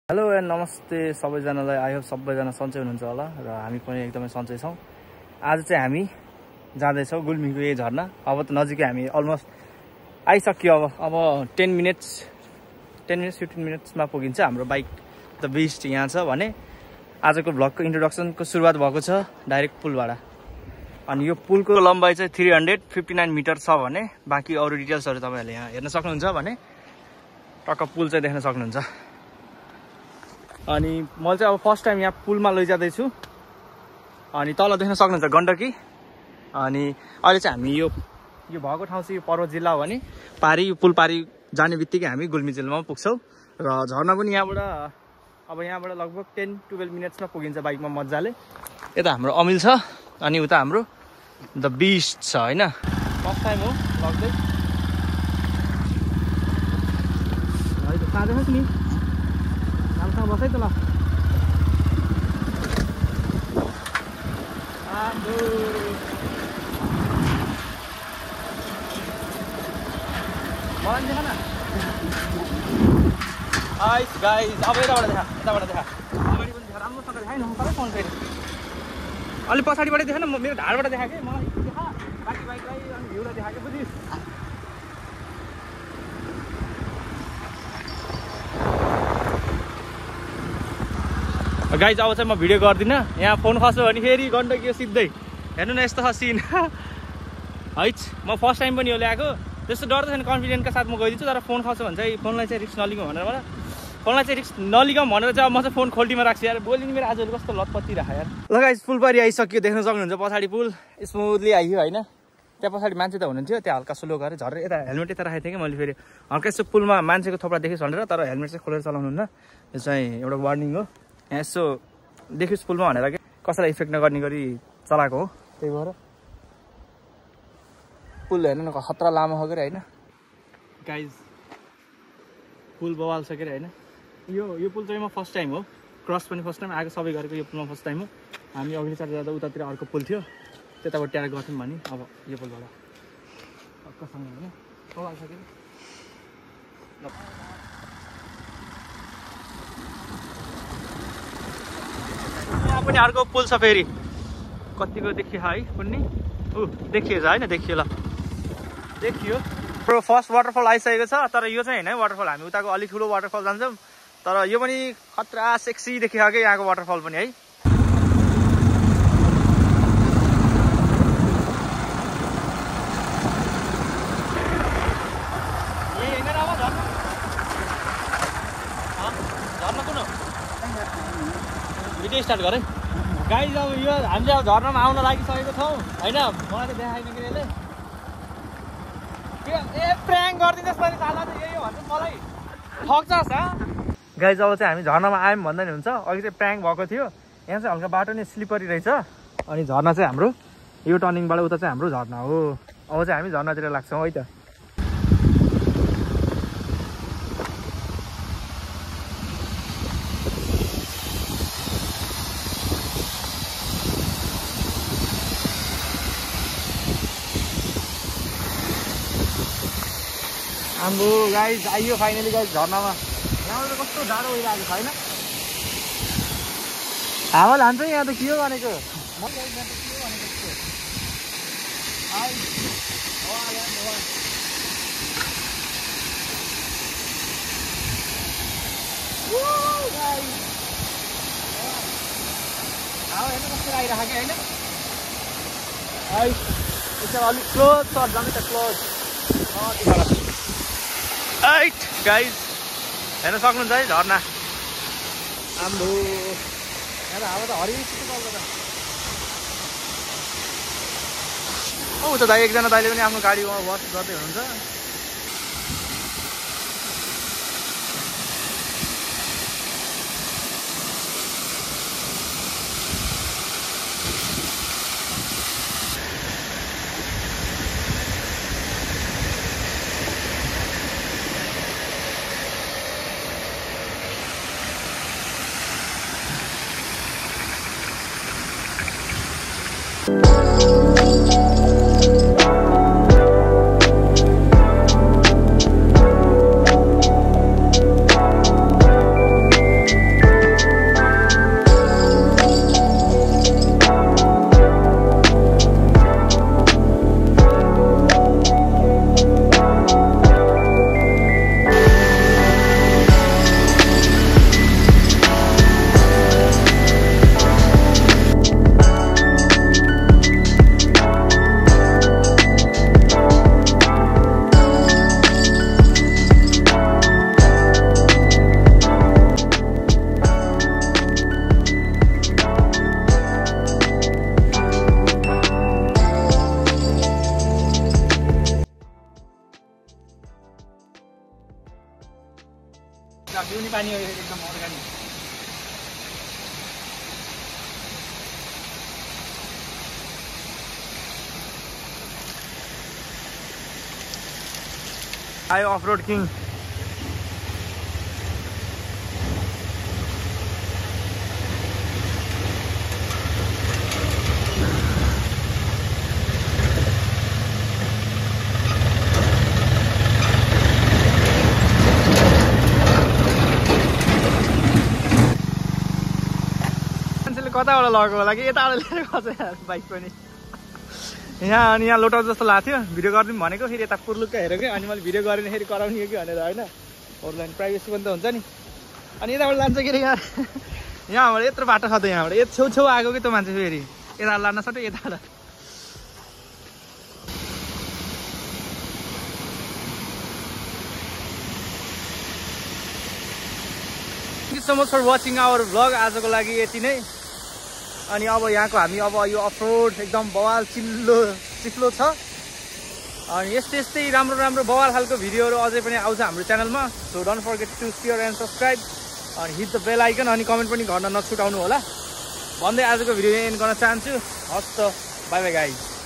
Hello and नमस्ते सबैजनालाई। I hope सबैजना सन्चै हुनुहुन्छ होला र हामी पनि एकदमै सन्चै छौँ। आज चाहिँ हामी जाँदैछौँ गुल्मीको यही झरना। अब त नजिकै हामी अलमोस्ट आइसक्यो। अब 10 मिनट्स 15 मिनट्समा पुगिन्छ। हाम्रो बाइक द बेस्ट यहाँ छ भने आजको भ्लगको इन्ट्रोडक्सनको सुरुवात भएको छ डाइरेक्ट पुलबाट। अनि यो पुलको लम्बाइ चाहिँ 359 मिटर छ भने बाँकी अरू डिटेल्सहरू तपाईँहरूले यहाँ हेर्न सक्नुहुन्छ भने टक्क पुल चाहिँ देख्न सक्नुहुन्छ। अनि मैले चाहिँ अब फर्स्ट टाइम यहाँ पुलमा लैजाँदैछु। अनि तल देख्न सक्नुहुन्छ गण्डकी। अनि अहिले चाहिँ हामी यो भएको ठाउँ चाहिँ यो पर्वत जिल्ला हो भने पारी यो पुल पारी जाने बित्तिकै हामी गुल्मी जिल्लामा पुग्छौँ। र झर्ना पनि यहाँबाट लगभग 10-12 मिनट्समा पुगिन्छ बाइकमा मजाले। यता हाम्रो अमिल छ अनि उता हाम्रो द बिस्ट छ होइन। फर्स्ट टाइम हो लग्दै। देख्नुहोस् नि राम्रोसँग बस है त ल। मलाई देखा न गाइस। अब यताबाट देखा अगाडि पनि देखा राम्रोसँग देखा न सबै फोन फेरि अलि पछाडिबाट देखा न। मेरो ढाडबाट देखा कि मलाई देखा बाँकी बाइकलाई अनि भ्यूलाई देखा कि बुझिस्। गाइज अब चाहिँ म भिडियो गर्दिनँ। यहाँ फोन खस्यो भने फेरि गण्डकी सिधै हेर्नु न यस्तो छ सिन है। म फर्स्ट टाइम पनि हो ल्याएको त्यस्तो डर त छैन। कन्फिडेन्टका साथ म गइदिन्छु। तर फोन खस्यो भने चाहिँ फोनलाई चाहिँ रिस्क नलिगौँ भनेर चाहिँ अब म चाहिँ फोन खोल्टीमा राख्छु यार। बोली नि मेरो आजहरू कस्तो लतपत्ती राख यार। ल गाइज पुल पारि आइसक्यो देख्न सक्नुहुन्छ। पछाडि पुल स्मुथली आइयो होइन। त्यहाँ पछाडि मान्छे त हुनुहुन्थ्यो त्यहाँ हल्का स्लो गरेर झरेर यता हेलमेट यता राखेको थिएँ कि मैले फेरि हल्का यसो पुलमा मान्छेको थोप्रा देखेँ भनेर। तर हेलमेट चाहिँ खोलेर चलाउनुहुन्न। यो चाहिँ एउटा वार्निङ हो। यहाँ यसो देखियोस् पुलमा भनेर कि कसैलाई इफेक्ट नगर्ने गरी चलाएको हो। त्यही भएर पुल हेर्नु न खतरा लामो हो कि होइन गाइज। पुल बवाल छ कि होइन। यो पुल चाहिँ म फर्स्ट टाइम हो क्रस पनि फर्स्ट टाइम आएको। सबै गरेको यो पुलमा फर्स्ट टाइम हो। हामी अघि चार जाँदा उतातिर अर्को पुल थियो त्यताबाट ट्याग गर्थ्यौँ भने अब यो पुलबाट पक्कासँग होइन बवाल छ कि। यहाँ पनि अर्को पुल छ फेरि कतिको देखियो है कुन्नी देखिएछ होइन। देखियो ल देखियो। फर्स्ट वाटरफल आइसकेको छ। तर यो चाहिँ होइन वाटरफल हामी उताको अलिक ठुलो वाटरफल जान्छौँ। तर यो पनि खतरा सेक्सी देखियो कि यहाँको वाटरफल पनि है। भिडियो स्टार्ट गरेँ गाइज। अब यो हामीले अब झर्नामा आउन लागिसकेको छौँ होइन। मलाई त देखाएन कि यसले प्र्याङ्क गरिदिनुहोस् मैले साला चाहिँ यही हो भन्छ मलाई ठग्छस् ह गाइज। अब चाहिँ हामी झर्नामा आयौँ भन्दा नि हुन्छ। अघि चाहिँ प्र्याङ्क भएको थियो। यहाँ चाहिँ हल्का बाटो नै स्लिपरी रहेछ। अनि झर्ना चाहिँ हाम्रो यो टर्निङबाट उता चाहिँ हाम्रो झर्ना हो। अब चाहिँ हामी झर्नातिर लाग्छौँ है त। हाम्रो गाइज आइयो फाइनली गाइज झर्नामा। यहाँबाट कस्तो जाडो भइरहेको छ होइन। हावाले हान्छ यहाँ त के हो भनेको। हावा हेर्नु कस्तो आइरहेको कि होइन। यसो अलिक क्लोज सर्ट जानु त क्लोज राइट गाइज हेर्न सक्नुहुन्छ है झर्ना। आम्बो यहाँ त हावा त हरिसित चल्छ त। उता दाइ एकजना दाइले पनि आफ्नो गाडीमा वास गर्दै हुनुहुन्छ। पानी हो एकदम अर्ग्यानिक। आयो अफ रोड किङ। कताबाट लगेको होला कि यताबाट लिएर गएको बाइक पनि यहाँ। अनि यहाँ लोटाउ जस्तो लाग्थ्यो भिडियो गरिदिउँ भनेको, फेरि यता पुर्लुक्का हेरेको अनि मैले भिडियो गरेर फेरि कराउने कि भनेर होइन। अरूलाई प्राइभेसी पनि त हुन्छ नि। अनि यताबाट लान्छ के अरे यहाँ यहाँबाट यत्रो बाटो छ त यहाँबाट यो छेउछेउ आएको कि त्यो मान्छे फेरि यता लान सक्यो यताबाट। Thank you so much for watching our vlog. आजको लागि यति नै। अनि अब यहाँको हामी अब यो अफरोड एकदम बवाल चिप्लो छ। अनि यस्तै राम्रो राम्रो बवाल खालको भिडियोहरू अझै पनि आउँछ हाम्रो च्यानलमा। So don't forget to share and subscribe अनि हिट द बेल आइकन। अनि कमेन्ट पनि गर्न नछुटाउनु होला भन्दै आजको भिडियो एन्ड गर्न चाहन्छु। हस् त, बाई बाई गाइज।